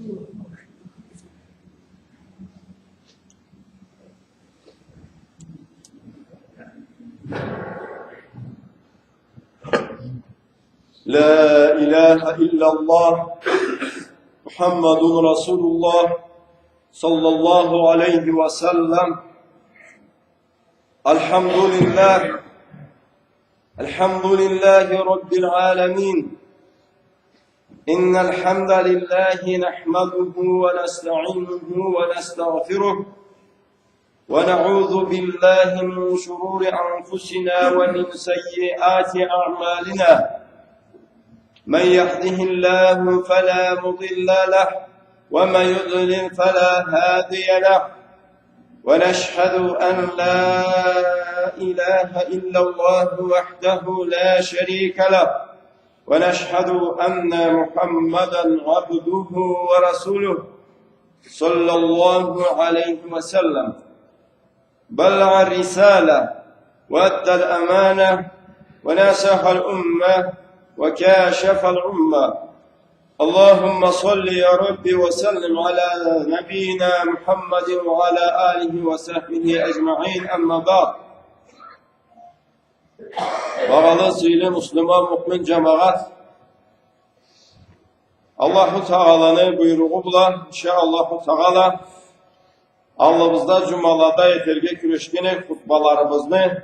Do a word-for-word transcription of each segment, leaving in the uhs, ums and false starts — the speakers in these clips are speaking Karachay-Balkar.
لا إله إلا الله محمد رسول الله صلى الله عليه وسلم. الحمد لله. الحمد لله رب العالمين. إن الحمد لله نحمده ونستعينه ونستغفره، ونعوذ بالله من شرور أنفسنا ومن سيئات أعمالنا. من يهده الله فلا مضل له، ومن يضلل فلا هادي له. ونشهد أن لا إله إلا الله وحده لا شريك له، ونشهد أن محمدا عبده ورسوله، صلى الله عليه وسلم. بلغ الرسالة وأدى الأمانة ونصح الأمة وكاشف الغمة. اللهم صل يا رب وسلم على نبينا محمد وعلى آله وصحبه أجمعين. أما بعد. Багъалы, сыйлы муслиман, муъмин джамагъат, Аллаху Тагъаланы буйругъу бла, иншаАллаху Тагъала, аллыбызда джумалада этерге кюрешген эдик хутбаларыбызны,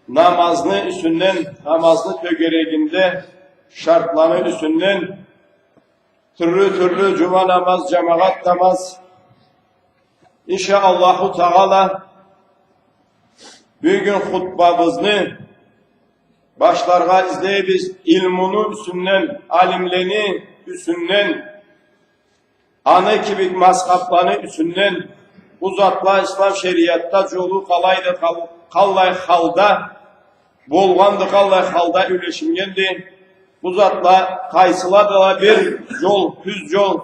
намазны юсюнден, намазны тёгерегинде шартланы юсюнден, тюрлю-тюрлю джума намаз, джамагъат намаз. ИншаАллаху Тагъала, бюгюн хутбабызны башларгъа излейбиз илмуну юсюнден, алимлени юсюнден, аны кибик мазхабланы юсюнден, бу затла ислам шериатда джолу къалайды, къал-, къаллай халда болгъанды, къаллай халда юлешиннгенди. Бу затла къайсыладыла бир джол, тюз джол.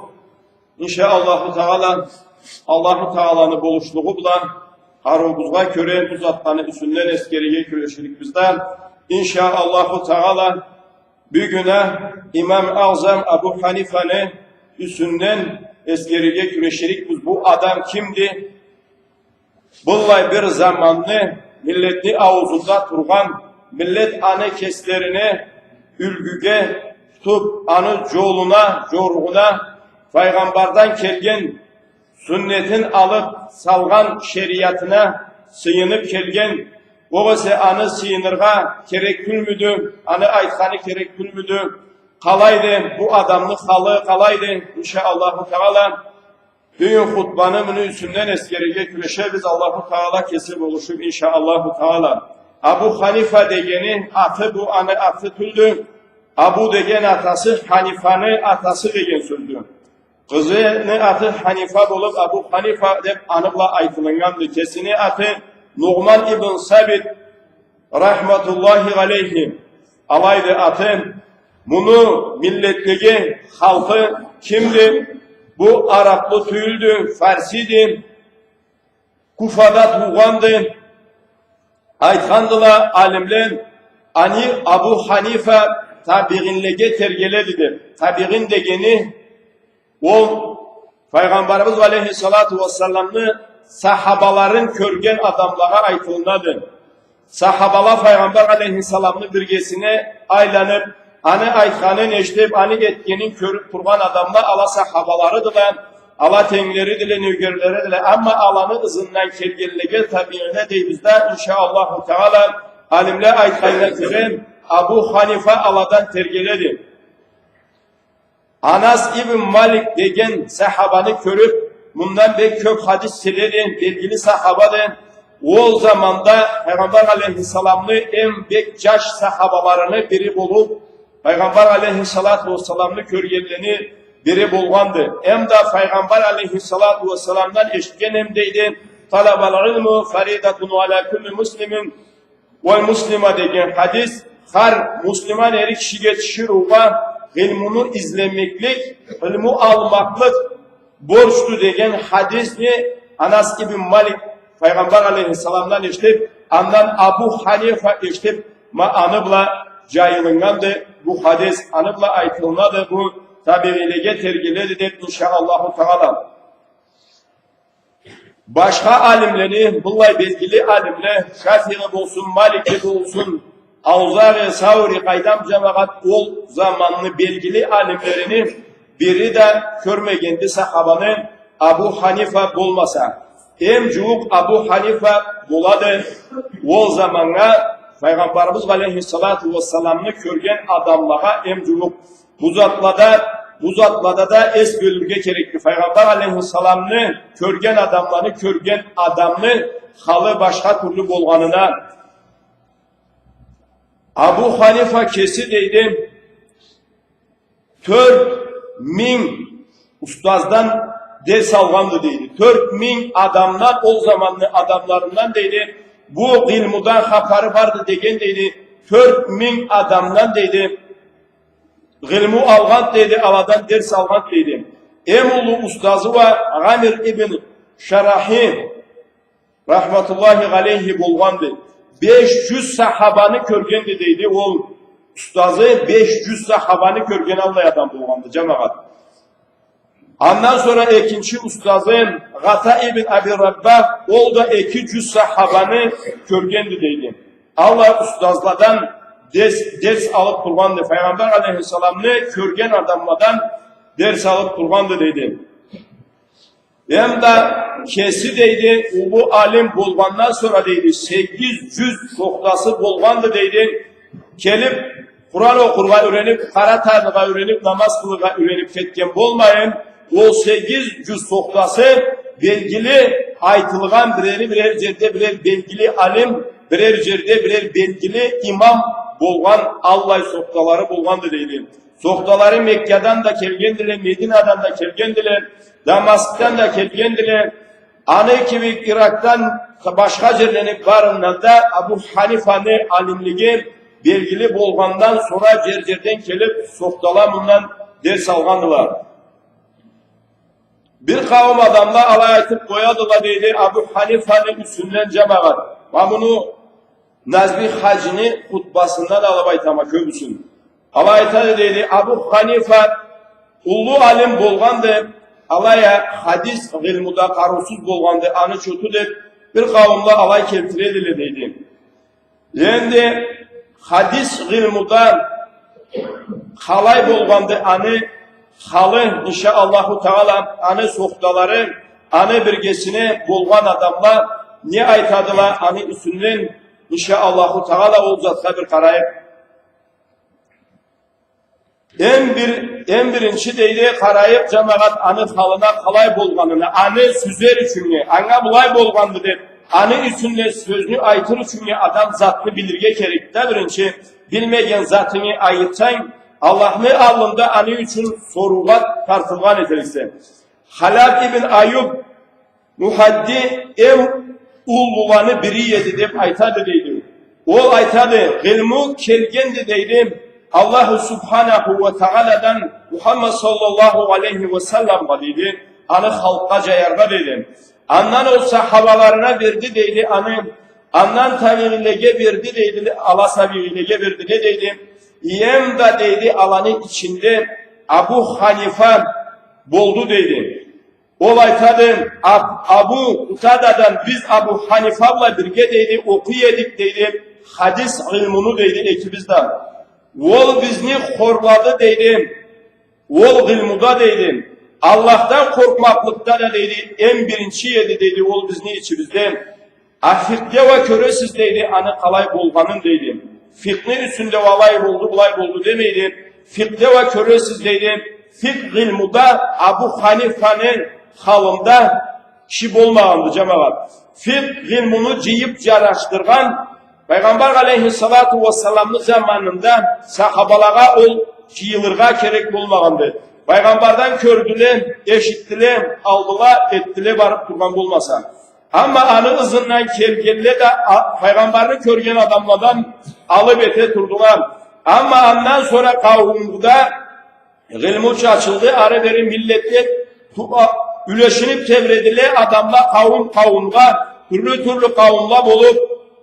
ИншаАллаху Тагъала, Аллаху Тагъаланы болушлугъу бла, къарыуубузгъа кёре бу затланы юсюнден эсгерирге кюреширикбиз да. ИншаАллаху Тагъала, бюгюн а Имам Аъзам Абу Ханифаны юсюнден эсгерирге кюреширикбиз. Бу адам кимди? Быллай бир заманны миллетни ауузунда тургъан, миллет аны кеслерине юлгюге тутуб, аны джолуна, джоругъуна, файгъамбардан келген сюннетин алыб, салгъан шериатына сыйыныб келген, огъесе аны сыйыныргъа керек тюлмюдю, аны айтханы керек тюлмюдю, къалайды, бу адамны халы къалайды, иншаАллаху Тагъала. Бюгюн хутбаны муну юсюнден эсгерирге кюрешебиз, Аллаху Тагъала кеси болушуб, иншаАллаху Тагъала. Абу Ханифа дегени аты, бу аны аты тюлдю. Абу деген атасы, Ханифаны атасы деген сёздю. Къызыны аты Ханифа болуб, Абу Ханифа деб аны бла айтылыннганды. Кесини аты Нугъман ибн Сабит, рахматуллахи алейхи, алайды аты. Муну миллетлиги, халкъы кимди? Бу араблы тюйюлдю, фарсиди. Куфада туугъанды. Айтхандыла алимле, аны Абу Ханифа табигъинлеге тергеледи деб. Табигъин дегени, ол Файгъамбарыбыз алейхиссалату уассаламны сахабаларын кёрген адамлагъа айтылынады. Сахабала Файгъамбар алейхиссаламны биргесине айланыб, аны айтханын эшитиб, аны этгенин кёрюб тургъан адамла, ала сахабаларыдыла, ала тенглеридиле, нёгерлеридиле. Амма аланы ызындан келгенлеге табиинле дейбиз да, иншаАллаху Тагъала, алимле айтханына кёре, Абу Ханифа аладан тергеледи. Анас ибн Малик деген сахабаны кёрюб, мындан бек кёб хадис эшитгенди, белгили сахабады. Ол заманда Файгъамбар алейхиссаламны эм бек джаш сахабаларыны бири болуб, Файгъамбар алейхиссалату уассаламны кёргенлени бири болгъанды. Эм да Файгъамбар алейхиссалату уассаламдан эшитгенем дейди: «Талабул илми фаридатун аля кулли муслимин». Уа муслима деген хадис, хар муслиман эр кишиге тиширыугъа илмуну излемеклик, илму алмакълыкъ борчду деген хадисни Анас ибн Малик Файгъамбар алейхиссаламдан эшитиб, андан Абу Ханифа эшитиб, ма аны бла джайылыннганды бу хадис, аны бла айтылынады бу табиилеге тергеледи деб, иншаАллаху Тагъала. Башха алимлени, быллай белгили алимле, Шафиъи болсун, Малики болсун, Аузаъи, Саури, къайдам, джамагъат, ол заманны белгили алимлерини бири да кёрмегенди сахабаны Абу Ханифа болмаса. Эм джууукъ Абу Ханифа болады ол заманнга, Файгъамбарыбыз алейхиссалату уассаламны кёрген адамлагъа эм джууукъ. Бу затлада, бу затлада да эс бёлюрге керекди. Файгъамбар алейхиссаламны кёрген адамланы, кёрген адамны халы башха тюрлю болгъанына. Абу Ханифа кеси, дейди, тёрт минг устаздан дерс алгъанды, дейди. Тёрт минг адамдан, ол заманны адамларындан, дейди, бу илмудан хапары барды деген, дейди, тёрт минг адамдан, дейди, илму алгъанды, дейди, аладан дерс алгъанды, дейди. Эм уллу устазы уа Амир ибн Шарахил, рахматуллахи алейхи, болгъанды. Беш джюз сахабаны кёргенди, дейди, ол устазы, беш джюз сахабаны кёрген аллай адам болгъанды, джамагъат. Андан сора экинчи устазы Гъата ибн Аби Раббах, ол да эки джюз сахабаны кёргенди, дейди. Аллай устазладан дерс, дерс алыб тургъанды. Файгъамбар алейхиссаламны кёрген адамладан дерс алыб тургъанды, дейди. Эм да кеси, дейди, уллу алим болгъандан сора, дейди, сегиз джюз сохтасы болгъанды, дейди. Келиб, Къуран окъургъа юрениб, къара таныргъа юрениб, намаз къылыргъа юрениб кетген болмайын, ол сегиз джюз сохтасы белгили айтылгъан, бирери бирер джерде бирер белгили алим, бирер джерде бирер белгили имам болгъан, аллай сохталары болгъанды, дейди. Сохталары Меккадан да келгендиле, Мединадан да келгендиле, Дамаскдан да келгендиле. Аны кибик Иракдан, башха джерлени барындан да Абу Ханифаны алимлиги белгили болгъандан сора джер-джерден келиб, сохтала мындан дерс алгъандыла. Бир къауум адамла алай айтыб къоядыла, дейди, Абу Ханифаны юсюнден, джамагъат. Ма муну Назми Хаджини хутбасындан алыб айтама кёбюсюн. Алай айтады, дейди, Абу Ханифа уллу алим болгъанды, алай а хадис илмуда къарыусуз болгъанды, аны чоту деб, бир къауумла алай келтиредиле, дейди. Энди хадис илмуда къалай болгъанды аны халы, иншаАллаху Тагъала, аны сохталары, аны биргесине болгъан адамла не айтадыла аны юсюнден, иншаАллаху Тагъала, ол затха бир къарайыкъ. Эм бир, эм биринчи, дейди, къарайыкъ, джамагъат, аны халына къалай болгъанына, аны сюзер ючюннге, анга былай болгъанды деб, аны юсюнде сёзню айтыр ючюннге адам затны билирге керекди да, биринчи, билмеген затынгы айтсанг, Аллахны аллында аны ючюн соруугъа тартылгъан этериксе. Халаб ибн Айюб Мухадди эм уллуланы бири эди деб айтады, дейди. Ол айтады, илму келгенди, дейди, Аллаху Субханаху уа Тагъаладан Мухаммад саллаллаху алейхи уа салламгъа, дейди, аны халкъгъа джаяргъа, дейди. Андан ол сахабаларына берди, дейди, аны, андан табиилеге берди, дейди, ала табиилеге берди, дейди. Эм да, дейди, аланы ичинде Абу Ханифа болду, дейди. Ол айтады, Аб-, Абу Къатададан биз Абу Ханифа бла бирге, дейди, окъуй эдик, дейди, хадис илмуну, дейди, экибиз да. Ол бизни хорлады, дейди, ол илмуда, дейди, Аллахдан къоркъмакълыкъда да, дейди, эм биринчи эди, дейди, ол бизни ичибизде. А фикъхде уа кёресиз, дейди, аны къалай болгъанын, дейди. Фикъхны юсюнде уа алай болду, былай болду демейди. Фикъхде уа кёресиз, дейди, фикъх илмуда Абу Ханифаны халында киши болмагъанды, джамагъат. Фикъх илмуну джыйыб джарашдыргъан, Пайгъамбар алейхиссалату уассаламны заманында сахабалагъа ол джыйылыргъа керек болмагъанды. Пайгъамбардан кёрдюле, эшитдиле, алдыла, этдиле барыб тургъан болмаса. Амма аны ызындан келгенле да, а, Пайгъамбарны кёрген адамладан алыб эте турдула. Амма андан сора къауумда илму чачылды, ары-бери миллетле ту-, а, юлешиниб тебредиле адамла къауум къауумгъа, тюрлю-тюрлю къауумла болуб,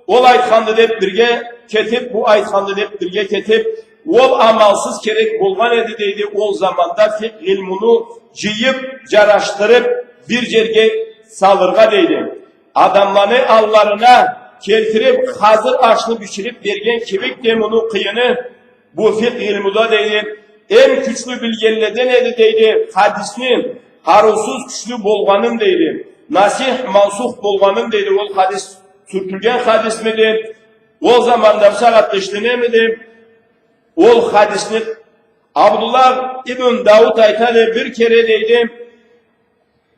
ол айтханды деб бирге кетиб, бу айтханды деб бирге кетиб, Ол амалсыз керек болгъан эди, дейди, ол заманда фикъ илмуну джыйып, джарашдырып, бир джерге салыргъа, дейди. Адамланы алларына келтирип, хазыр ашны биширип берген кибик да муну къыйыны бу фикъ илмуда, дейди, эм кючлю билгенледен эди, дейди, хадисни къарыусуз кючлю болгъанын, дейди, насих, мансух болгъанын, дейди, ол хадис сюртюлген хадисмиди? Ол заманда бусагъатда ишленемиди ол хадисни? Абдуллах ибн Дауд айтады, бир кере, дейди,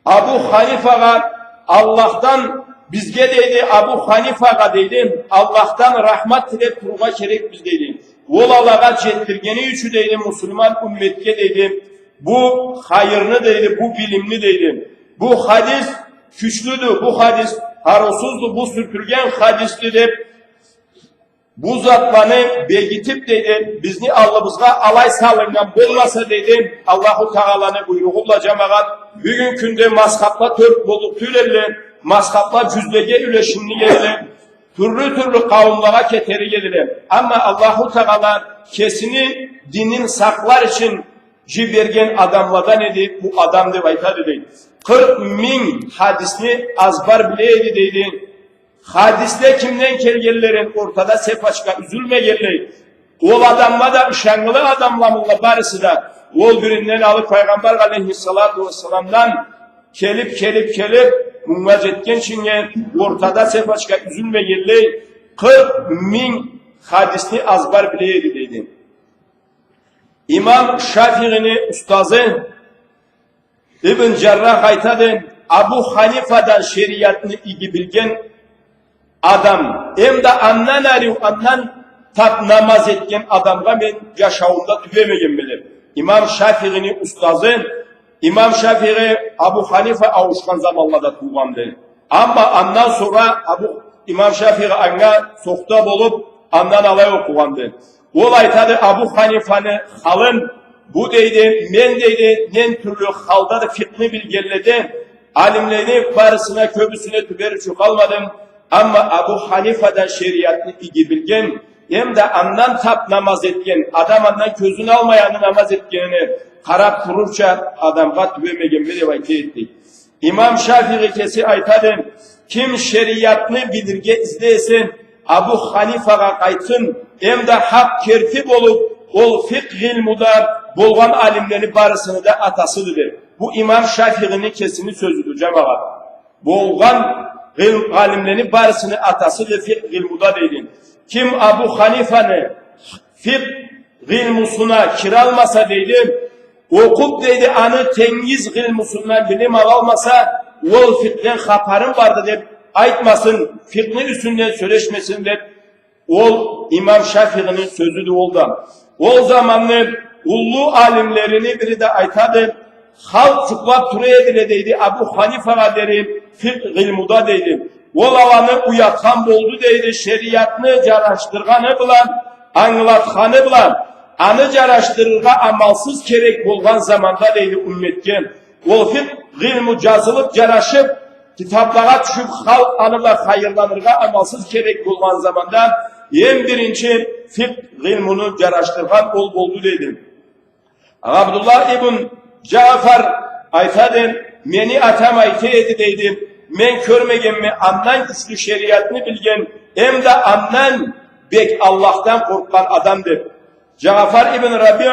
Абу Ханифагъа Аллахдан, бизге, дейди, Абу Ханифагъа, дейди, Аллахдан рахмат тилеп турургъа керекбиз, дейди. Ол алагъа джетдиргени ючюн, дейди, муслиман умметге, дейди, бу хайырны, дейди, бу билимни, дейди. Бу хадис кючлюдю, бу хадис къарыусузду, бу сюртюлген хадисди деп, бу затланы бегитип, дейди, бизни аллыбызгъа алай салыннган болмаса, дейди, Аллаху Тагъаланы буйругъу бла, джамагъат, бюгюн кюнде мазхабла тёрт боллукъ тюйюл эдиле, мазхабла джюзлеге юлешиннге эдиле, тюрлю-тюрлю къауумлагъа кетерик эдиле. Амма Аллаху Тагъала кесини динин сакълар ючюн джиберген адамладан эди бу адам, деп айтады, дейди. Къыркъ минг хадисни азбар биле эди, дейди. Хадисле кимден келгенлерин, ортада цепочка юзюлмегенлей, ол адамла да ышаннгылы адамламыдыла барысы да. Ол биринден алып Пайгъамбар алейхиссалату уассаламдан келип, келип, келип, мунга джетгинчинге ортада цепочка юзюлмегенлей къыркъ минг хадисни азбар биле эди, дейди. Имам Шафиини устазы Ибн Джаррах айтады, Абу Ханифадан шериатны иги билген адам, эм да андан ариу, андан тап намаз этген адамгъа мен джашауумда тюбемегенме, деп. Имам Шафиини устазы, Имам Шафии Абу Ханифа ауушхан заманлада туугъанды. Амма андан сора Абу, Имам Шафии анга сохта болуп, андан алай окъугъанды. Ол айтады, Абу Ханифаны халын, бу, дейди, мен, дейди, нен тюрлю халда да фикъны билгенледе, алимлени барысына, кёбюсюне тюбер ючюн къалмадым. Амма Абу Ханифадан шериатны иги билген, эм да андан тап намаз этген, адам андан кёзюн алмай аны намаз этгенине къарап турурча адамгъа тюбемегенме, деп айта эди. Имам Шафии кеси айтады, ким шериатны билирге излей эсе, Абу Ханифагъа къайтсын, эм да хакъ керти болуп, ол фикъ илмуда болгъан алимлени барысыны да атасыды, деп. Бу Имам Шафиини кесини сёзюдю, джамагъат. Болгъан ил-, алимлени барысыны атасыды фикъ илмуда, дейди. Ким Абу Ханифаны фикъ илмусуна киралмаса, дейди, окъуп, дейди, аны тенгиз илмусундан билим алалмаса, ол фикъден хапарым барды деп айтмасын, фикъны юсюнден сёлешмесин деп, ол Имам Шафиини сёзюдю ол да. Ол заманны уллу алимлерини бири да айтады, халкъ джукълап тура эдиле, дейди, Абу Ханифагъа дери фикъ илмуда, дейди. Ол аланы уятхан болду, дейди, шериатны джарашдыргъаны бла, ангылатханы бла, аны джарашдырыргъа амалсыз керек болгъан заманда, дейди, умметге. Ол фикъ илму джазылып, джарашып, китаплагъа тюшюп, халкъ аны бла хайырланыргъа амалсыз керек болгъан заманда эм биринчи фикъ илмуну джарашдыргъан ол болду, дейди. Абдуллах ибн Джафар айтады, мени атам айта эди, дейди, мен кёрмегенме андан кючлю шериатны билген, эм да андан бек Аллахдан къоркъгъан адам, деп. Джафар ибн Рабиъ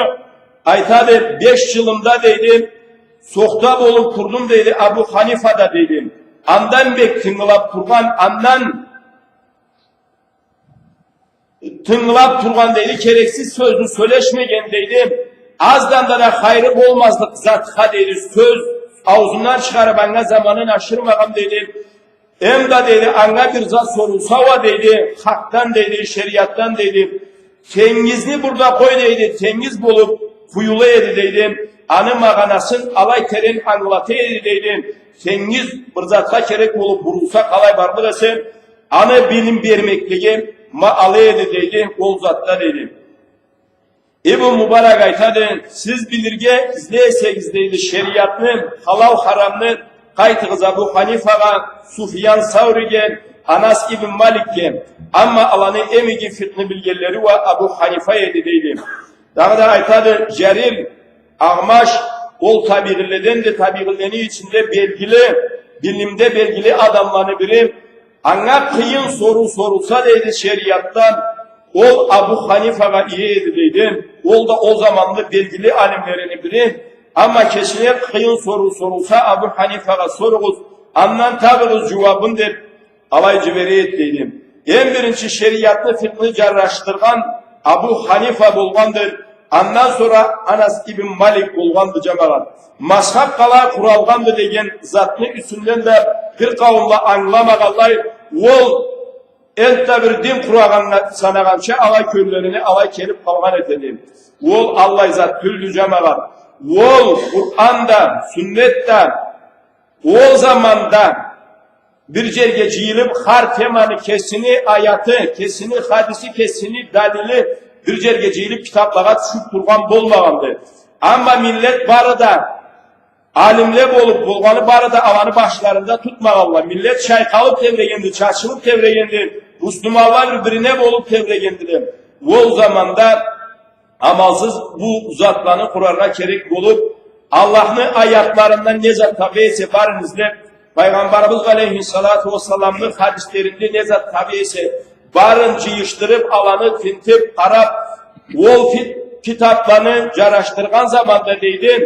айтады, беш джылымда, дейди, сохта болуп турдум, дейди, Абу Ханифада, дейди. Андан бек тынгылап тургъан, андан тынгылап тургъан, дейди, керексиз сёзню сёлешмеген, дейди. Аздан да, да хайыры болмазлыкъ затха, дейди, сёз аузундан чыгъарып, анга заманын ашырмагъан, дейди. Эм да, дейди, анга бир зат сорулса уа, дейди, хакъдан, дейди, шериатдан, дейди, тенгизни бурда къой, дейди, тенгиз болуп къуюла эди, дейди. Аны магъанасын алай терен ангылата эди, дейди. Тенгиз бир затха керек болуп бурулса, къалай барлыкъ эсе, аны билим бермеклиги ма алай эди, дейди, ол затда, дейди. Ибн Мубарак айтады, сиз билирге излей эсегиз, дейди, шериатны, халал-харамны, къайтыгъыз Абу Ханифагъа, Суфьян Сауриге, Анас ибн Маликге, амма аланы эм иги фикъны билгенлери уа Абу Ханифа эди, дейди. Дагъыда айтады, Жарир Агъмаш, ол табигъинледенди, табигъинлени ичинде белгили, билимде белгили адамланы бири. Анга къыйын соруу сорулса, дейди, шериатдан, ол Абу Ханифагъа ие эди, дейди. Ол да ол заманны белгили алимлерини бири. Амма кесине къыйын соруу сорулса, Абу Ханифагъа соругъуз, андан табыгъыз жууабын, деп, алай жибере эди, дейди. Эм биринчи шериатны, фикъны жарашдыргъан Абу Ханифа болгъанды. Андан сора Анас ибн Малик болгъанды, жамагъат. Мазхаб къалай къуралгъанды деген затны юсюнден да бир къауумла ангыламагъанлай, ол энтда бир дин къурагъанны санагъанча алай кёллерине алай келип къалгъан этеди. Ол аллай зат тюлдю, жамагъат. Ол Къуран да, сюннет да ол заманда бир жерге жыйылып, хар теманы кесини аяты, кесини хадиси, кесини далили бир жерге жыйылып, китаплагъа тюшюп тургъан болмагъанды. Амма миллет бары да алимле болуп, болгъаны бары да аланы башларында тутмагъанла. Миллет шайкъалып тебрегенди, чачылып тебрегенди, муслиманла бир-бирине болуп тебрегендиле. Ол заманда амалсыз бу затланы къураргъа керек болуп, Аллахны аятларындан не зат таба эсе, барын излеп, Пайгъамбарыбыз алейхиссалату уассаламны хадислеринде не зат таба эсе, барын жыйышдырып, аланы тинтип, къарап, ол фит-, китапланы жарашдыргъан заманда, дейди,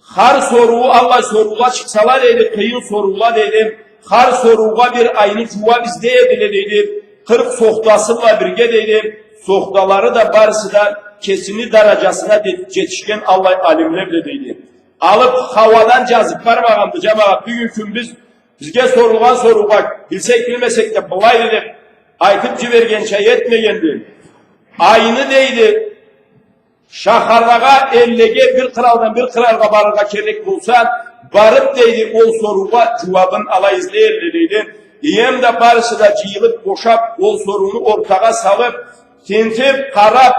хар соруу, аллай соруула чыкъсала, дейди, къыйын соруула, дейди, хар соруугъа бир айны жууап излей эдиле, дейди, къыркъ сохтасы бла бирге, дейди, сохталары да барысы да кесини даражасына де-, жетишген аллай алимле бла, дейди. Алып хауадан жазып бармагъанды, жамагъат. Бюгюн кюн биз, бизге сорулгъан соруугъа, билсек, билмесек да, былайды деп айтып жибергенча этмегенди. Айны, дейди, шахарлагъа, эллеге, бир къыралдан бир къыралгъа барыргъа керек болса, барып, дейди, ол соруугъа жууабын алай излей эдиле, дейди. Эм да барысы да жыйылып, бошап, ол сорууну ортагъа салып, тинтип, къарап,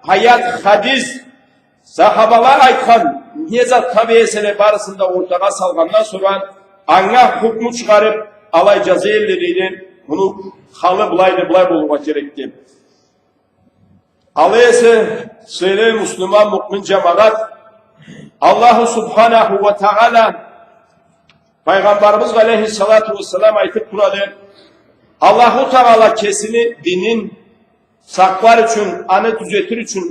аят, хадис, сахабала айтхан не зат таба эселе, барысын да ортагъа салгъандан сора, анга хукму чыгъарып, алай жаза эдиле, дейди. Муну халы былайды, былай болургъа керек деп. Алай эсе, сыйлы муслиман, муъмин жамагъат, Аллаху субханаху уа тагъала, Пайгъамбарыбыз алейхиссалату уассалам айтып турады, Аллаху Тагъала кесини динин сакълар ючюн, аны тюзетир ючюн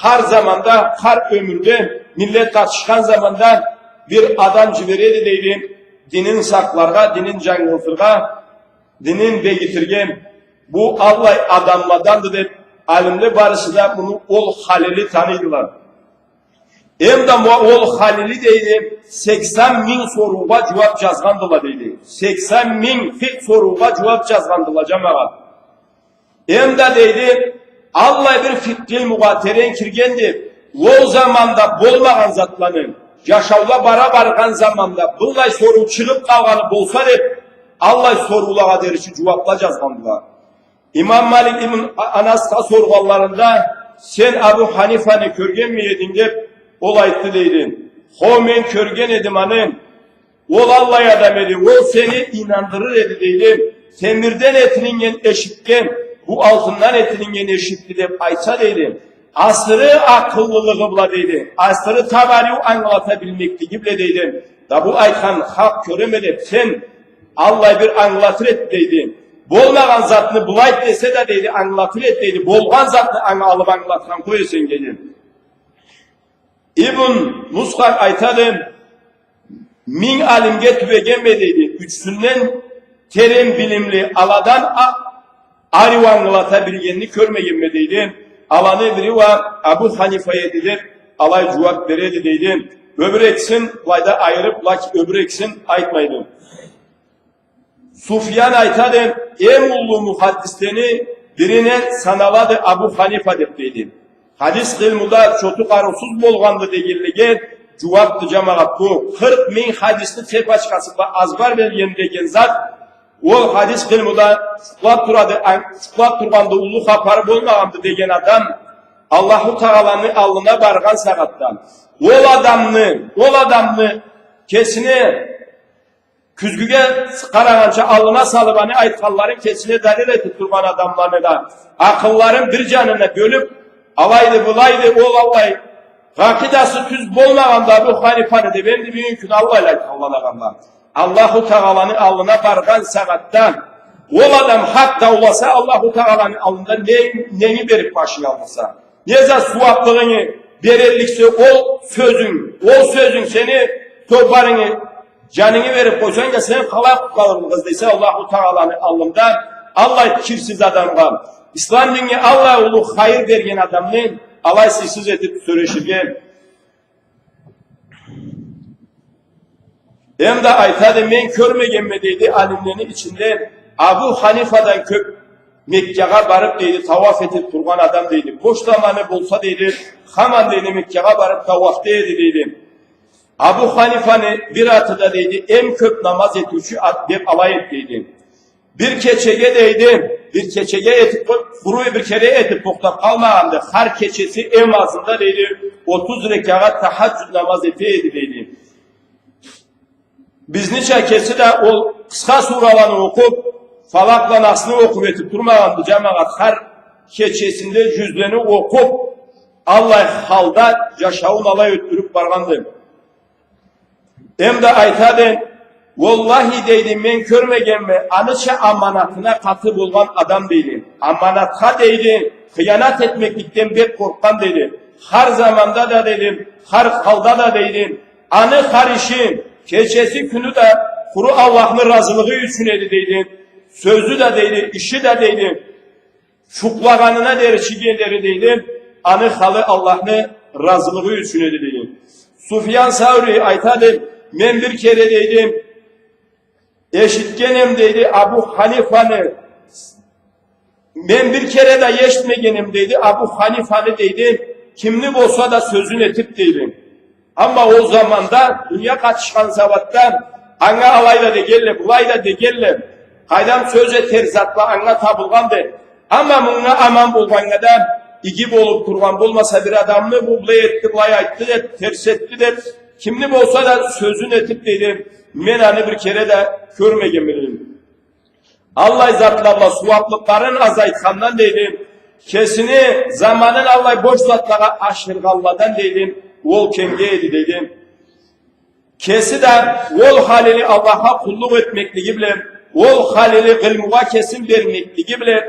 хар заманда, хар ёмюрде, миллет къатышхан заманда бир адам жибереди, дейди, динин сакъларгъа, динин жангылтыргъа, динин бегитирге. Бу аллай адамладанды деп, алимле барысы да муну ол халили таныйдыла. Эм да ма ол халили, дейди, сексен минг соруугъа жууап жазгъандыла, дейди. Сексен минг фикъ соруугъа жууап жазгъандыла, жамагъат. Эм да, дейди, аллай бир фикъхи илмугъа терен киргенди, ол заманда болмагъан затланы, жашаула бара баргъан заманда быллай соруу чыгъып къалгъаны болса деп, аллай соруулагъа дери жууапла жазгъандыла. Имам Малик ибн А-, Анасха соргъанларында, сен Абу Ханифаны кёргенми эдинг деп, ол айтды, дейди. Хо, мен кёрген эдим аны. Ол аллай адам эди, ол сени ийнандырыр эди, дейди. Темирден этилиннген эшикге, бу алтындан этилиннген эшикди деп айтса, дейди, асыры акъыллылыгъы бла, дейди, асыры табариу ангылата билмеклиги бла, дейди, да бу айтхан хакъ кёреме деп, сен аллай бир ангылатыр эди, дейди. Болмагъан затны былай десе да, дейди, ангылатыр эди, дейди. Болгъан затны анга алып ангылатхан къой эсенг, дейди. Ибн Мусхак айтады, минг алимге тюбегенме, дейди, ючюсюнден терен билимли, аладан а-, ариу ангылата билгенни кёрмегенме, дейди. Аланы бири уа Абу Ханифа эди деп, алай жууап береди, дейди. Ёбюр экисин былайда айырып, лакин ёбюр экисин айтмайды. Суфьян айтады, эм уллу мухаддислени бирине саналады Абу Ханифа деп, дейди. Хадис илмуда чоту къарыусуз болгъанды дегенлеге жууапды, жамагъат, бу. Къыркъ минг хадисни цепочкасы бла азбар билген деген зат, ол хадис илмуда сукълап турады, ан-, сукълап тургъанды, уллу хапары болмагъанды деген адам Аллаху Тагъаланы аллына баргъан сагъатда, ол адамны, ол адамны кесине кюзгюге къарагъанча аллына салып, аны айтханларын кесине далил этип тургъан адамланы да акъылларын бир джанына бёлюп, алайды, былайды, ол аллай гъакъидасы тюз болмагъанды Абу Ханифаны деп, энди бюгюн кюн аллайла айтханла да бар. Аллаху Тагъаланы аллына баргъан сагъатда ол адам хакъ дауласа, Аллаху Тагъаланы аллында не, нени берип башынга алырса? Не зат сууаплыгъынгы берелликсе, ол сёзюнг, ол сёзюнг сени тобарынгы, джанынгы берип къойсанг да, сен къалай къутулурсуз десе, Аллаху Тагъаланы аллында аллай кирсиз адамгъа, ислам динге аллай уллу хайыр берген адамны алай сыйсыз этип сёлеширге. Эм да айтады, мен кёрмегенме, дейди, алимлени ичинде Абу Ханифадан кёп Меккагъа барып, дейди, тауаф этип тургъан адам, дейди. Бош заманы болса, дейди, хаман, дейди, Меккагъа барып тауафда эди, дейди. Абу Ханифаны бир аты да, дейди, эм кёп намаз этиучю ат деп алай эди, дейди. Бир кечеге, дейди, бир кечеге этип къо-, къуру бир кере этип тохтап къалмагъанды. Хар кечеси эм азында, дейди, отуз рекагъат тахаджуд намаз эте эди, дейди. Бизнича кеси да ол къысха сураланы окъуп, Фалакъ бла Насны окъуп этип турмагъанды, джамагъат, хар кечесинде джюзлени окъуп, аллай халда джашауун алай ётдюрюп баргъанды. Эм да айтады, уаллахи, дейди, мен кёрмегенме аныча аманатына къаты болгъан адам, дейди. Аманатха, дейди, хыянат этмекликден бек къоркъгъан, дейди. Хар заманда да, дейди, хар халда да, дейди, аны хар иши, кечеси, кюню да къуру Аллахны разылыгъы ючюн эди, дейди. Сёзю да, дейди, иши да, дейди, чукълагъанына дери, чийгенлери, дейди, аны халы Аллахны разылыгъы ючюн эди, дейди. Суфьян Саури айтады, мен бир кере, дейди, эшитгенем, дейди, Абу Ханифаны, мен бир кере да эшитмегенем, дейди, Абу Ханифаны, дейди, кимни болса да сёзюн этип, дейди. Амма ол заманда, дуния къатышхан сагъатда, анга алай да дегенле, былай да дегенле, къайдам, сёз этер затла анга табылгъанды. Амма мынга аман болгъаннга да, иги болуп тургъан болмаса, бир адамны бу былай этди, былай айтды деп, терс этди деп, кимни болса да сёзюн этип, дейди, мен аны бир кере да кёрмегенме, дейди. Аллай затла бла сууаплыкъларын азайтхандан, дейди, кесини заманын аллай бош затлагъа ашыргъанладан, дейди, ол кемде эди, дейди. Кеси да ол халили Аллахха къуллукъ этмеклиги бла, ол халили гъылмугъа кесин бермеклиги бла,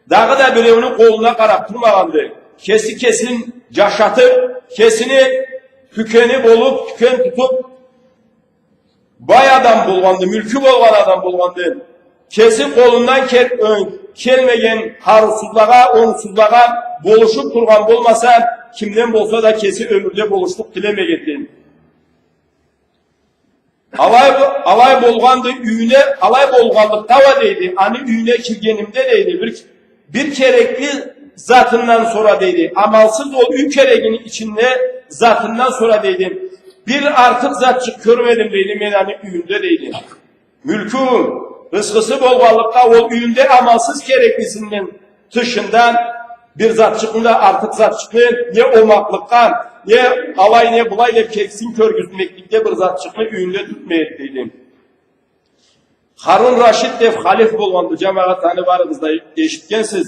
дагъыда биреуню къолуна къарап турмагъанды. Кеси кесин джашатып, кесини тюкени болуп, тюкен тутуп, бай адам болгъанды, мюлкю болгъан адам болгъанды. Кеси къолундан кел-, э, келмеген харусузлагъа, онгсузлагъа болушуп тургъан болмаса, кимден болса да кеси ёмюрде болушлукъ тилемегенди. Алай бо-, алай болгъанды юйюне, алай болгъанлыкъгъа уа, дейди, аны юйюне киргенимде, дейди, бир бир керекли затындан сора, дейди, амалсыз ол юй керегини ичинде затындан сора, дейди, бир артыкъ затчыкъ кёрмедим, дейди, мен аны юйюнде, дейди. Мюлкю, рысхысы болгъанлыкъгъа, ол юйюнде амалсыз кереклисинден тышында бир затчыкъны да, артыкъ затчыкъны, не омакълыкъгъа, не алай, не былай деп кесин кёргюзтмекликде бир затчыкъны юйюнде тутмай эди, дейди. Харун Рашид деп халиф болгъанды, джамагъат, аны барыгъыз да эшитгенсиз.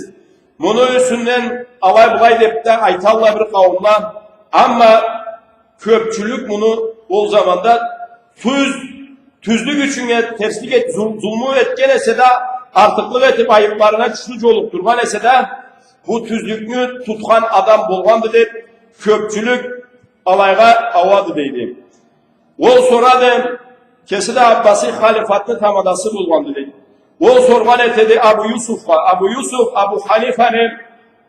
Муну юсюнден алай-былай деп да айталла бир къауумла. Амма кёпчюлюк муну ол заманда тюз, тюзлюк ючюн э-, терслик эт-, зул-, зулму этген эсе да, артыкълыкъ этип, айыпларына кючлю джолукъдургъан эсе да, бу тюзлюкню тутхан адам болгъанды деп кёпчюлюк алайгъа ауады, дейди. Ол сорады, кеси да Аббасий халифатны тамадасы болгъанды, дейди. Ол соргъан этеди Абу Юсуфха. Абу Юсуф Абу Ханифаны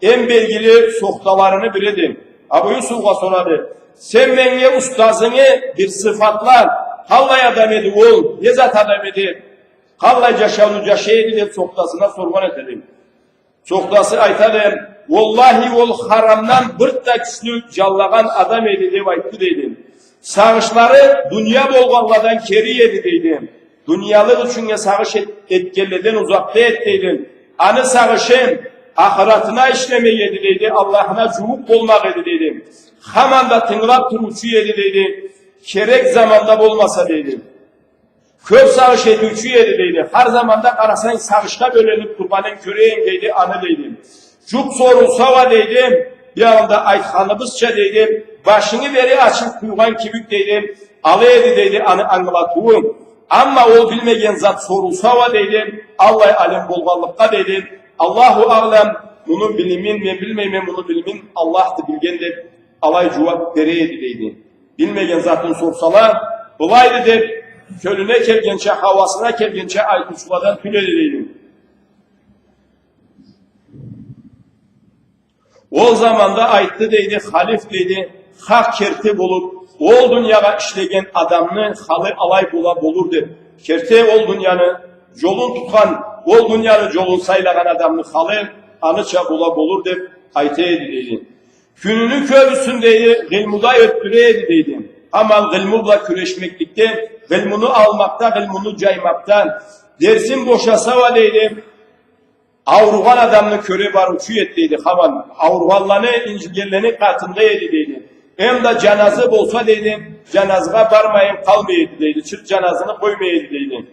эм белгили сохталарыны бириди. Абу Юсуфха сорады, сен меннге устазынгы бир сыфатла, къаллай адам эди ол, не зат адам эди, къаллай джашауну джашай эди деп сохтасына соргъан этеди. Сохтасы айтады, уаллахи, ол харамдан бир да кючлю джанлагъан адам эди деп айтды, дейди. Сагъышлары дуния болгъанладан кери эди, дейди. Дуниялыкъ ючюннге сагъыш эт-, этгенледен узакъда эди, дейди. Аны сагъышы ахыратына ишлемек эди, дейди. Аллахына джууукъ болмакъ эди, дейди. Хаман да тынгылап туруучу эди, дейди. Керек заманда болмаса, дейди. Кёп сагъыш этиучю эди, дейди. Хар заманда къарасанг, сагъышха бёленип тургъанын кёре эдим, дейди, аны, дейди. Джукъ сорулса уа, дейди, биягъында айтханыбызча, дейди, башыны бери ачылып къуйгъан кибик, дейди, ала эди, дейди, аны ангылатыуу. Амма ол билмеген зат сорулса уа, дейди, аллай алим болгъанлыкъгъа, дейди, Аллаху аълам, муну билимин мен билмейме, муну билимин Аллахды билген, деп, алай джууап бере эди, дейди. Билмеген затын сорсала, былайды деп, кёлюне келгенча, хауасына келгенча айтыучуладан тюл эди, дейди. Ол заманда айтды, дейди, халиф, дейди, хакъ керти болуп, ол дуниягъа ишлеген адамны халы алай бола болур деп. Керти ол дунияны джолун тутхан, ол дунияны джолун сайлагъан адамны халы аныча бола болур деп айта эди, дейди. Кюнюню кёбюсюн, дейди, гъылмуда ётдюре эди, дейди. Аман гъылму бла кюрешмекликде, гъылмуну алмакъда, гъылмуну джаймакъда, дерсин бошаса уа, дейди, ауругъан адамны кёре барыучу эди, дейди. Хаман ауругъанланы, инжилгенлени къатында эди, дейди. Эм да джаназы болса, дейди, джаназыгъа бармайын къалмай эди, дейди. Чырт джаназыны къоймай эди, дейди.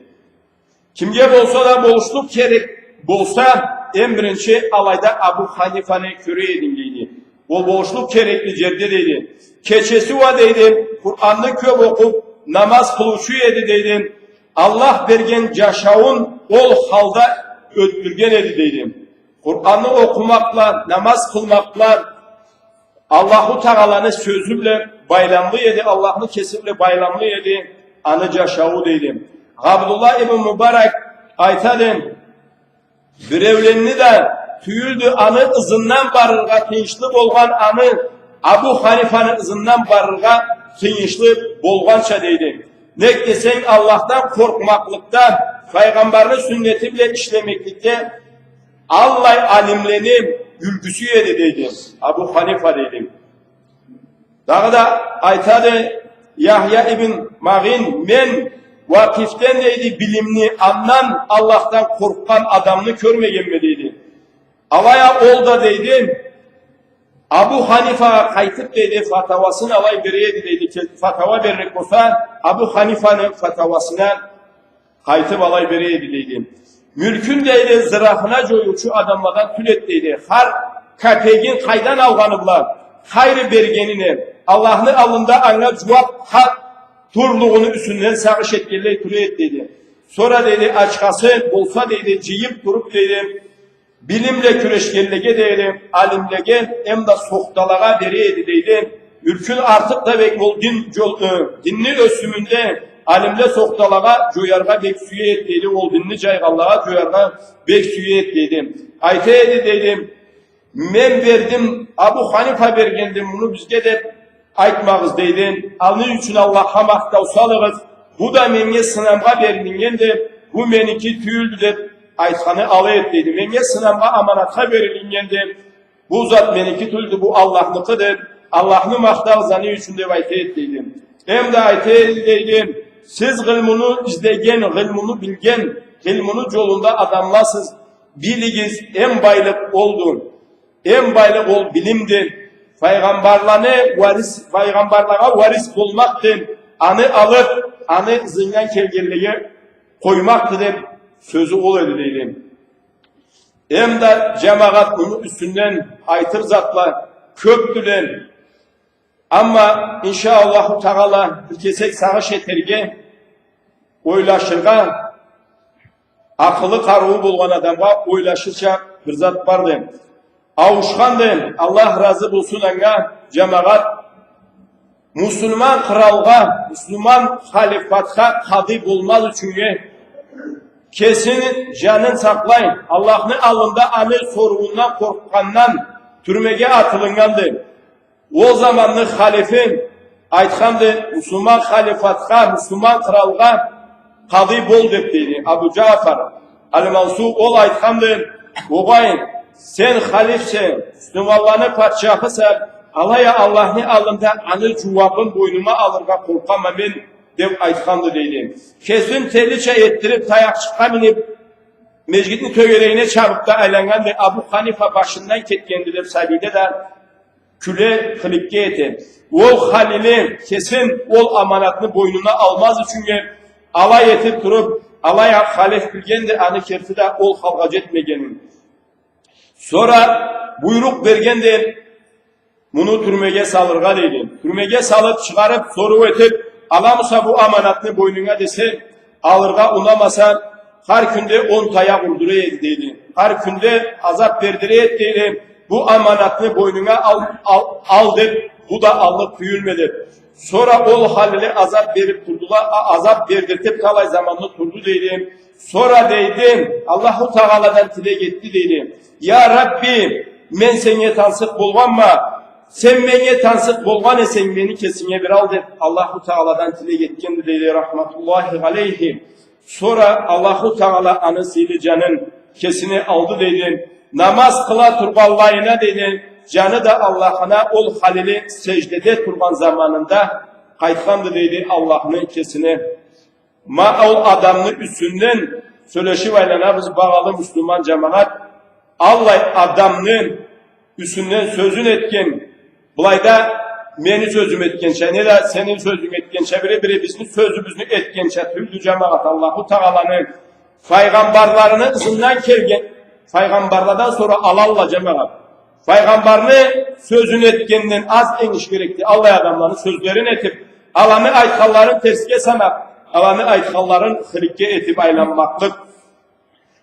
Кимге болса да болушлукъ керек болса, эм биринчи алайда Абу Ханифаны кёре эдим, дейди. Ол болушлукъ керекли джерде, дейди. Кечеси уа, дейди, Къуранны кёп окъуп, намаз къылыучу эди, дейди. Аллах берген джашауун ол халда ётдюрген эди, дейди. Къуранны окъумакъ бла, намаз къылмакъ бла, Аллаху Тагъаланы сёзю бла байламлы эди, Аллахны кеси бла байламлы эди аны джашауу, дейди. Абдуллах ибн Мубарак айтады, биреуленни да тюйюлдю аны ызындан барыргъа тыйыншлы болгъан, аны Абу Ханифаны ызындан барыргъа тыйыншлы болгъанча, дейди. Нек десенг, Аллахдан къоркъмакълыкъда, Файгъамбарны сюннети бла ишлемекликде аллай алимлени юлгюсю эди, дейди, Абу Ханифа, дейди. Дагъыда айтады Яхья ибн Магъин, мен Вакъифден, дейди, билимни, андан Аллахдан къоркъгъан адамны кёрмегенме, дейди. Алай а ол да, дейди, Абу Ханифагъа къайтып, дейди, фатауасын алай бере эди, дейди, ке-, фатауа берлик болса, Абу Ханифаны фатауасына къайтып алай бере эди, дейди. Мюлкюн, дейди, зырахына джоюучу адамладан тюл эди, дейди. Хар капегин къайдан алгъаны бла, хайры бергенине, Аллахны аллында анга джууап хакъ турлугъуну юсюнден сагъыш этгенлей тура эди, дейди. Сора, дейди, ачхасы болса, дейди, джыйып туруп, дейди, билим бла кюрешгенлеге, дейди, алимлеге, эм да сохталагъа бере эди, дейди. Мюлкюн артыкъ да бек ол дин джол-, э, динни ёсюмюнде алимле сохталагъа джояргъа бек сюе эди, дейди, ол динни джайгъанлагъа джояргъа бек сюе эди, дейди. Айта эди, дейди, мен бердим, Абу Ханифа бергенди муну бизге деп, айтмагъыз, дейди. Аны ючюн Аллахха махтау салыгъыз. Бу да меннге сынамгъа берилиннгенди, бу меники тюйюлдю деп айтханы алай эди, дейди. Меннге сынамгъа, аманатха берилиннгенди. Бу зат меники тюйюлдю, бу Аллахныкъыды. Аллахны махтагъыз аны ючюн деп айта эди, дейди. Эм да айта эди, дейди. Сиз гъылмуну излеген, гъылмуну билген, гъылмуну джолунда адамласыз. Билигиз, эм байлыкъ олду. Эм байлыкъ ол билимди. Файгъамбарланы уарис, файгъамбарлагъа уарис болмакъды. Аны алып, аны ызындан келгенлеге къоймакъды деп сёзю ол эди, дейди. Эм да, джамагъат, муну юсюнден айтыр затла кёпдюле. Амма, иншаАллаху Тагъала, бир кесек сагъыш этерге, ойлашыргъа, акъылы, къарыуу болгъан адамгъа ойлашырча бир зат барды. Ауушханды, Аллах разы болсун анга, джамагъат, муслиман къралгъа, муслиман халифатха къады болмаз ючюннге, кесини джанын сакълай, Аллахны аллында аны сорууундан къоркъгъандан тюрмеге атылыннганды. Ол заманны халифи айтханды, муслиман халифатха, муслиман къралгъа къады бол деп, дейди. Абу Джафар аль-Мансур ол айтханды, огъай, сен халифсе, муслиманланы патчахыса, алай а Аллахны аллында аны джууабын бойнума алыргъа къоркъама мен, деп айтханды, дейди. Кесин телича этдирип, таякъчыкъгъа минип, межгитни тёгерегине чабып да айланнганды, Абу Ханифа башындан кетгенди деп сабийле да кюле, хыликке эте. Ол халифи кесин ол аманатны бойнуна алмаз ючюннге, Алай этип туруп, алай халиф билгенди, аны керти да ол халгъа джетмегенин. Сора буйрукъ бергенди, муну тюрмеге салыргъа, дейди. Тюрмеге салып, чыгъарып, соруу этип, аламыса бу аманатны бойнунга десе, алыргъа унамаса, хар кюнде он таякъ урдура эди, дейди. Хар кюнде азап бердире эди, дейди. Бу аманатны бойнунга ал, ал, ал деп, бу да аллыкъ тюйюлме деп. Сора ол халиле азап берип турдула, а, азап бердиртип талай заманны турду, дейди. Сора, дейди, Аллаху Тагъаладан тилек этди, дейди. Я Рабби, мен сеннге тансыкъ болгъанма, сен меннге тансыкъ болгъан эсенг, мени кесинге бир ал, деп, Аллаху Тагъаладан тилек этгенди, дейди, рахматуллахи алейхи. Сора Аллаху Тагъала аны сыйлы джанын кесине алды, дейди. Намаз къыла тургъанлайына, дейди, джаны да Аллахына ол халиле сеждеде тургъан заманында къайтханды, дейди, Аллахны кесине. Ма ол адамны юсюнден сёлешип айланабыз, багъалы муслиман джамагъат. Аллай адамны юсюнден сёзюн этген, былайда мени сёзюм этгенча, неда сени сёзюнг этгенча, бири-бирибизни сёзюбюзню этгенча тюйюлдю, джамагъат, Аллаху Тагъаланы файгъамбарларыны ызындан келген, файгъамбарладан сора алалла, джамагъат. Файгъамбарны сёзюн этгенден аз энгиш керекди. Аллай адамланы сёзлерин этип, аланы айтханларын терсге санап, аланы айтханларын хыликке этип айланмакълыкъ.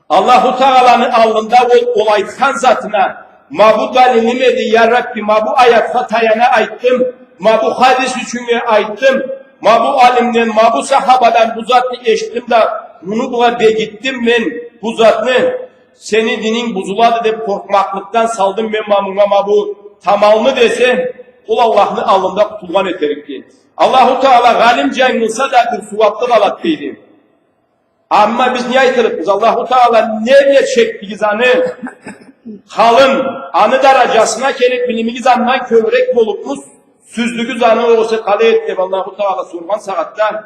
Аллаху Тагъаланы аллында ол, ол айтхан затына, ма бу далилим эди, я Рабби, ма бу аятха таяна айтдым, ма бу хадис ючюннге айтдым, ма бу алимден, ма бу сахабадан бу затны эшитдим да, муну бла бегитдим мен бу затны, сени дининг бузулады деп къоркъмакълыкъдан салдым мен ма мунга ма бу тамалны десе, ол Аллахны аллында къутулгъан этерикди. Аллаху Тагъала гъалим джангылса да бир сууаплыкъ алады, дейди. Амма биз не айтырыкъбыз? Аллаху Тагъала не бла чекдигиз аны халын, аны дараджасына келип, билимигиз андан кёбюрек болупмуз, сюздюгюз аны, огъесе къалай эди деп Аллаху Тагъала соргъан сагъатда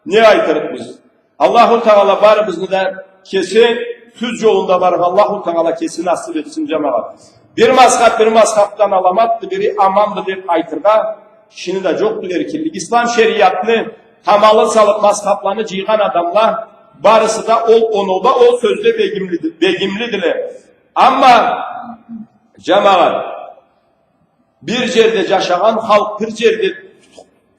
не айтырыкъбыз? Аллаху Тагъала барыбызны да кеси тюз джолунда барыргъа Аллаху Тагъала кеси насып этсин, джамагъат. Бир мазхаб бир мазхабдан аламатды, бири аманды деп айтыргъа кишини да джокъду эркинлик. Ислам шериатны тамалын салып, мазхабланы джыйгъан адамла барысы да ол оноуда, ол сёзде бегимлиди-, бегимлидиле. Амма, джамагъат, бир джерде джашагъан халкъ, бир джерде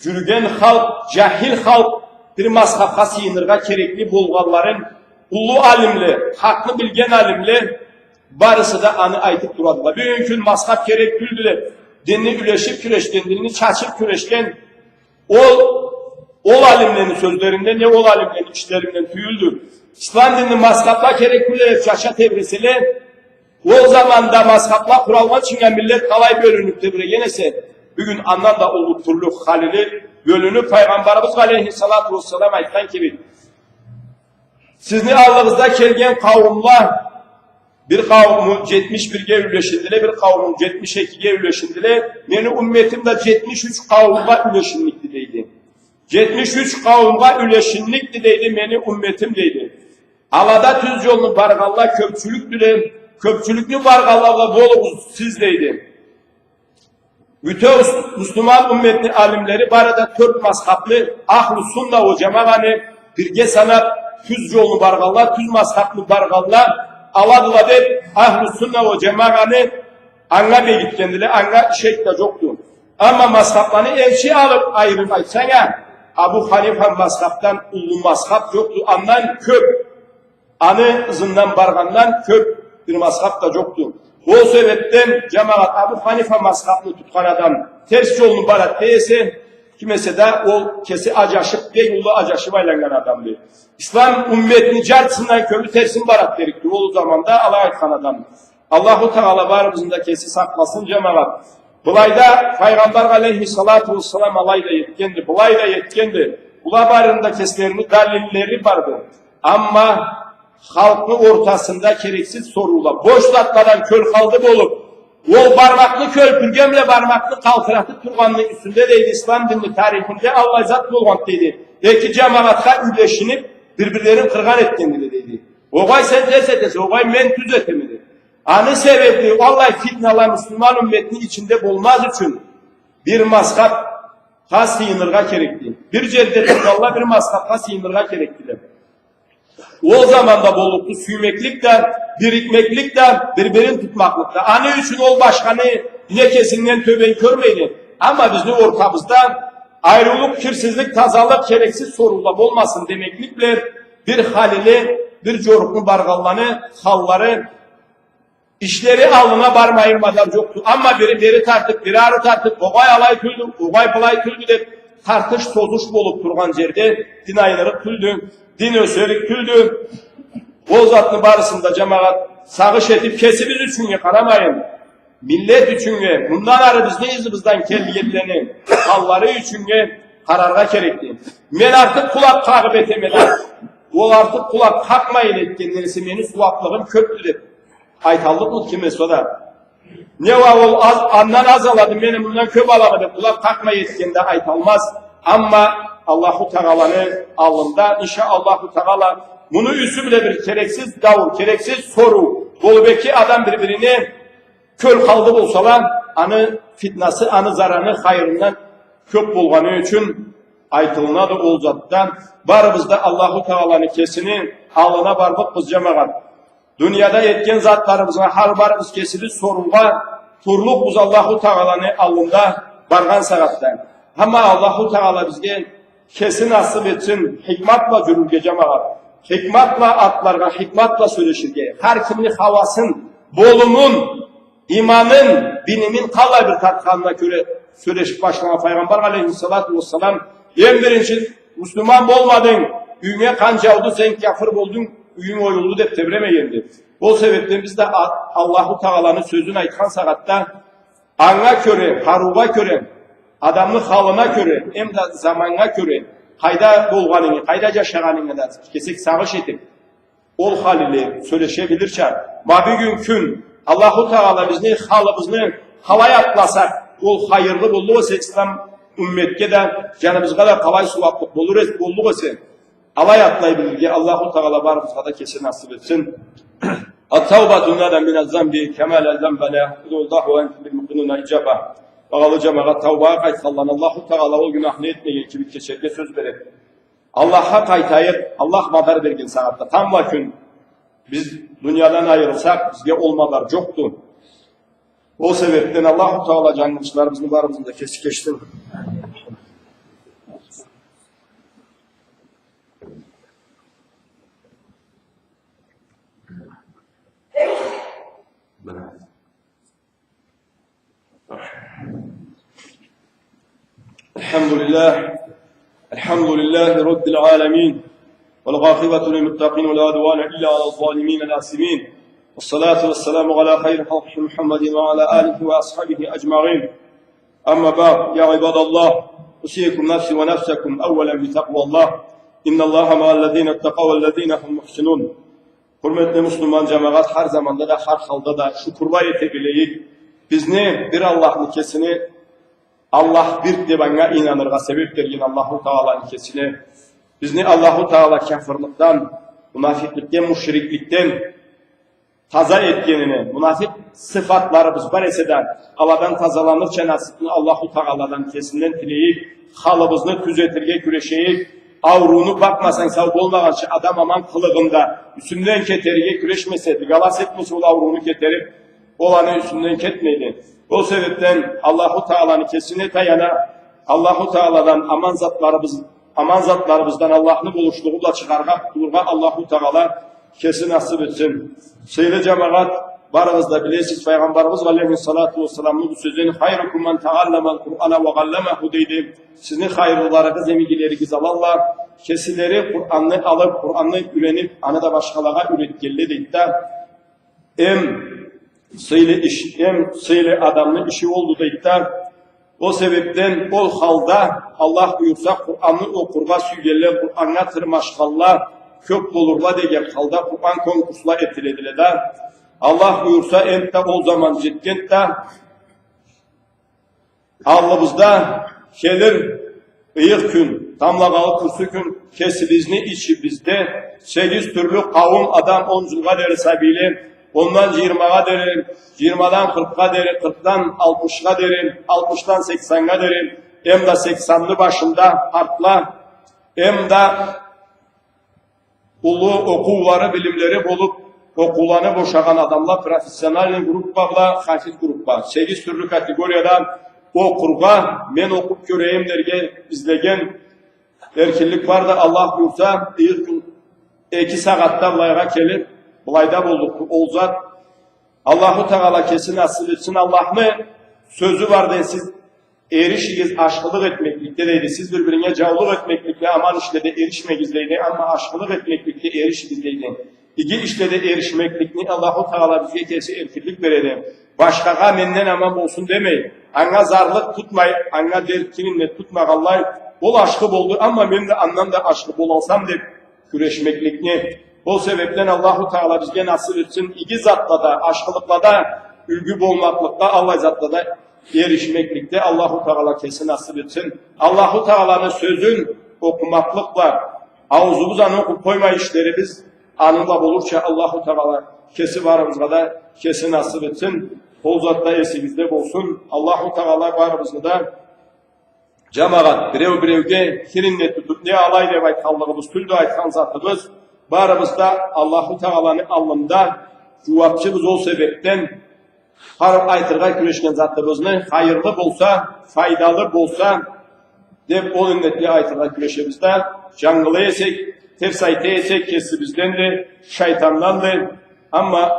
джюрюген халкъ, джахил халкъ бир мазхабха сыйыныргъа керекли болгъанларын уллу алимле, хакъны билген алимле барысы да аны айтып турадыла. Бюгюн кюн мазхаб керек тюлдю деп, динни юлешип кюрешген, динни чачып кюрешген, ол, ол алимлени сёзлеринден, не ол алимлени ишлеринден тюйюлдю. Ислам динни мазхабла керек тюлдю деп чача тебреселе, ол заманда мазхабла къуралгъынчынга миллет къалай бёлюнюп тебреген эсе, бюгюн андан да уллу тюрлю халиле бёлюнюп, Файгъамбарыбыз алейхиссалату уассалам айтхан кибик, сизни аллыгъызда келген къауумла, бир къаууму джетмиш бирге юлешиндиле, бир къаууму джетмиш экиге юлешиндиле, мени умметим да джетмиш юч къауумгъа юлешинликди, дейди. Джетмиш юч къауумгъа юлешинликди, дейди, мени умметим, дейди. Алада тюз джолну баргъанла кёпчюлюкдюле, кёпчюлюкню баргъанла бла болугъуз сиз, дейди. Бютеу муслиман умметни алимлери бары да тёрт мазхабны, Ахлу Сунна уа Джамагъаны бирге санап, тюз джолну баргъанла, тюз мазхабны баргъанла аладыла деп, Ахлу Сунна уа Джамагъаны анга бегитгендиле, анга шек да джокъду. Амма мазхабланы энчи алып, айырып айтсанг а, Абу Ханифа мазхабдан уллу мазхаб джокъду, андан кёп, аны ызындан баргъандан кёп бир мазхаб да джокъду. Ол себебден, джамагъат, Абу Ханифа мазхабны тутхан адам терс джолну барад дей эсе, ким эсе да ол кеси аджашып, бек уллу аджашып айланнган адамды. Ислам умметни джартысындан кёбю терсин барад дерикди ол заманда алай айтхан адам. Аллаху Тагъала барыбызны да кеси сакъласын, джамагъат. Былайда Файгъамбар алейхиссалату уассалам алай да этгенди, былай да этгенди. Была барыны да кеслерини далиллери барды. Амма халкъны ортасында керексиз соруула, бош затладан кёлхалды болуп, ол бармакъны кёлтюрген бла бармакъны къалтыратып тургъанны юсюнде, дейди, ислам динни тарихинде аллай зат болгъанды, дейди. Эки джамагъатха юлешинип, бир-бирлерин къыргъан этгендиле, дейди. Огъай, сен терс этесе, огъай, мен тюз этеме, дейди. Аны себебли аллай фитнала муслиман умметни ичинде болмаз ючюн бир мазхабха сыйыныргъа керекди. Бир джерде тургъанла бир масхабха сыйыныргъа керекдиле. Ол заманда боллукъду сюймеклик да, бирикмеклик да, бир-бирин тутмакълыкъ да. Аны ючюн ол башханы не кесинден тёбен кёрмейди. Амма бизни ортабызда айрыулукъ, кирсизлик, тазалыкъ, керексиз соруула болмасын демеклик бла бир халиле, бир джорукъну баргъанланы халлары, ишлери аллына бармайын мадар джокъду. Амма бири бери тартыб, бири ары тартыб, огъай алай тюлдю, огъай былай тюлдю деб, тартыш-созуш болуб тургъан джерде дин айнырыкъ тюлдю, дин ёсерик тюлдю. Ол затны барысын да, джамагъат, сагъыш этиб, кесибиз ючюннге къарамайын, миллет ючюннге, мындан ары бизни ызыбыздан келгенлени халлары ючюннге къараргъа керекди. Мен артыкъ къулакъ къагъыб этеме да, ол артыкъ къулакъ къакъмайын этгенден эсе мени сууаблыгъым кёбдю деб айталлыкъмыды ким эсе да? Не уа ол аз, андан аз алады, мен мындан кёб алама деб къулакъ къакъмай этген да айталмаз. Амма Аллаху Тагъаланы аллында, иншаАллаху Тагъала, муну юсю бла бир керексиз даур, керексиз соруу болуб, эки адам бир-бирине кёл къалды болсала, аны фитнасы, аны зараны хайырындан кёб болгъаны ючюн айтылынады ол затда. Барыбыз да Аллаху Тагъаланы кесини аллына барлыкъбыз, джамагъат. Дунияда этген затларыбызгъа хар барыбыз кесибиз соруугъа турлукъбуз Аллаху Тагъаланы аллында баргъан сагъатда. Амма Аллаху Тагъала бизге кеси насыб этсин хикмат бла джюрюрге, джамагъат. Хикмат бла атларгъа, хикмат бла сёлеширге. Хар кимни хауасын, болумун, иманын, билимин къаллай бир тартханына кёре сёлешиб башлагъан Файгъамбар алейхиссалату уассалам, эм биринчи муслиман болмадынг, юйюнге къан джауду, сен кяфыр болдунг, юйюнг оюлду деб тебремегенди. Ол себебден биз да а-, Аллаху Тагъаланы сёзюн айтхан сагъатда анга кёре, къарыугъа кёре, адамны халына кёре, эм да заманнга кёре, къайда болгъанынгы, къайда джашагъанынгы да кесек сагъыш этиб, ол хал иле сёлеше билирча, ма бюгюн кюн Аллаху Тагъала бизни халыбызны къалай атласакъ, ол хайырлы боллукъ эсе, ислам умметге да, джаныбызгъа да къалай сууаблыкъ болур эс-, боллукъ эсе, алай атлай билирге Аллаху Тагъала барыбызгъа да кеси насыб этсин. التوبة لنا من الذنب كما لا ذنب لنا. ادعوا الله وأنتم موقنون بالإجابة. Багъалы джамагъат, таубагъа къайтханланы Аллаху Тагъала ол гюнахны этмеген кибик кечерге сёз береди. Аллахха къайтайыкъ, Аллах мадар берген сагъатда. Тамбла кюн биз дуниядан айырылсакъ, бизге ол мадар джокъду. Ол себебден Аллаху Тагъала джангылышларыбызны барыбызны да кеси кечсин. الحمد لله. الحمد لله رب العالمين. والعاقبة للمتقين ولا عدوان إلا على الظالمين الآثمين. والصلاة والسلام على خير خلقه محمد وعلى آله وأصحابه أجمعين. أما بعد، يا عباد الله، أوصيكم نفسي ونفسكم أولا بتقوى الله. إن الله مع الذين اتقوا والذين هم محسنون. Хурметли муслиман джамагъат, хар заманда да, хар халда да шукурла эте билейик. Бизни бир Аллахны кесини Аллах бирди деб анга ийнаныргъа себеб берген Аллаху Тагъаланы кесине. Бизни Аллаху Тагъала кяфырлыкъдан, мунафикъликден, мушрикликден таза этгенине, мунафикъ сыфатларыбыз бар эсе да, аладан тазаланырча насыбны Аллаху Тагъаладан кесинден тилейик, халыбызны тюзетирге кюрешейик. Аурууну бакъмасанг, сау болмагъанча адам аман къылыгъында, юсюнден кетерге кюрешмесе, дыгалас этмесе ол аурууну кетериб, ол аны юсюнден кетмейди. Ол себебден Аллаху Тагъаланы кесине таяна, Аллаху Тагъаладан аман затларыбыз, аман затларыбыздан Аллахны болушлугъу бла чыгъаргъа, къутулургъа Аллаху Тагъала кеси насыб этсин. Сыйлы джамагъат, барыгъыз да билесиз, Файгъамбарыбыз алейхиссалату уассаламны бу сёзлерин: «خيركم من تعلم القرآن وعلمه», — дейди. Сизни хайырлыларыгъыз, эм игилеригиз алалла кесилери Къуранны алыб, Къуранны юрениб, аны да башхалагъа юретгенле, дейди да. Эм сыйлы иш, эм сыйлы адамны иши олду, дейди да. Ол себебден ол халда, Аллах буюрса, Къуранны окъургъа сюйгенле, Къураннга тырмашханла кёб болурла деген халда Къуран конкурсла этиледиле да. Аллах буюрса, энтда ол заман джетгенди да. Аллыбызда келир ыйыкъ кюн, тамблагъалы кюрсю кюн, кесибизни ичибизде сегиз тюрлю къауум адам: он джылгъа дери сабийле, ондан джыйырмагъа дери, джыйырмадан къыркъгъа дери, къыркъдан алтмышха дери, алтмышдан сексеннге дери, эм да сексенни башында къартла, эм да уллу окъуулары, билимлери болуп, окъууланы бошагъан адамла, профессиональный группа бла хафиз группа, сегиз тюрлю категорияда окъургъа, мен окъуп кёрейим дерге излеген эркинлик барды. Аллах буюрса, бир кюн эки сагъатда былайгъа келип, былайда боллукъду ол зат. Аллаху Тагъала кеси насып этсин. Аллахны сёзю бар дей, сиз эришигиз ашхылыкъ этмекликде, дейди. Сиз бир-биринге джаулукъ этмекликде, аман ишледе эришмегиз, дейди. Амма ашхылыкъ этмекликде эришигиз, дейди. Иги ишледе эришмекликни Аллаху Тагъала бизге кеси эркинлик береди. Башхагъа менден аман болсун демей, анга зарлыкъ тутмай, анга дерт, кининни тутмагъанлай, ол ашхы болду, амма мен да андан да ашхы болалсам деп кюрешмекликни. Ол себепден Аллаху Тагъала бизге насып этсин иги затлада, ашхылыкълада юлгю болмакълыкъда, аллай затлада эришмекликде Аллаху Тагъала кеси насып этсин. Аллаху Тагъаланы сёзюн окъумакълыкъ бла, аузубуз аны окъуп къоймай, ишлерибиз аны бла болурча Аллаху Тагъала кеси барыбызгъа да кеси насып этсин. Ол зат да эсигизде болсун. Аллаху Тагъала барыбызны да, джамагъат, биреу биреуге хирин не тутуп, не алай деп айтханлыгъыбыз тюлдю айтхан затыбыз. Барыбыз да Аллаху Тагъаланы аллында джууапчыбыз. Ол себепден хар айтыргъа кюрешген затыбызны хайырлы болса, файдалы болса деп, ол иннетли айтыргъа кюрешебиз да, джангылай эсек, терс айта эсек, кесибизденди, шайтанданды. Амма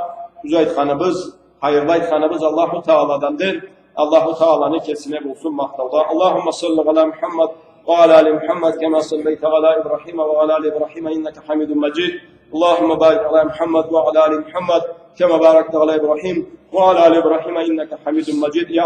тюз айтханыбыз, хайырлы айтханыбыз Аллаху Тагъаладанды. Аллаху Тагъаланы кесине болсун махтаула. اللهم صل على محمد وعلى آل محمد كما صليت على إبراهيم وعلى آل إبراهيم إنك حميد مجيد. اللهم بارك على محمد وعلى آل محمد كما باركت على إبراهيم وعلى آل إبراهيم إنك حميد مجيد. يا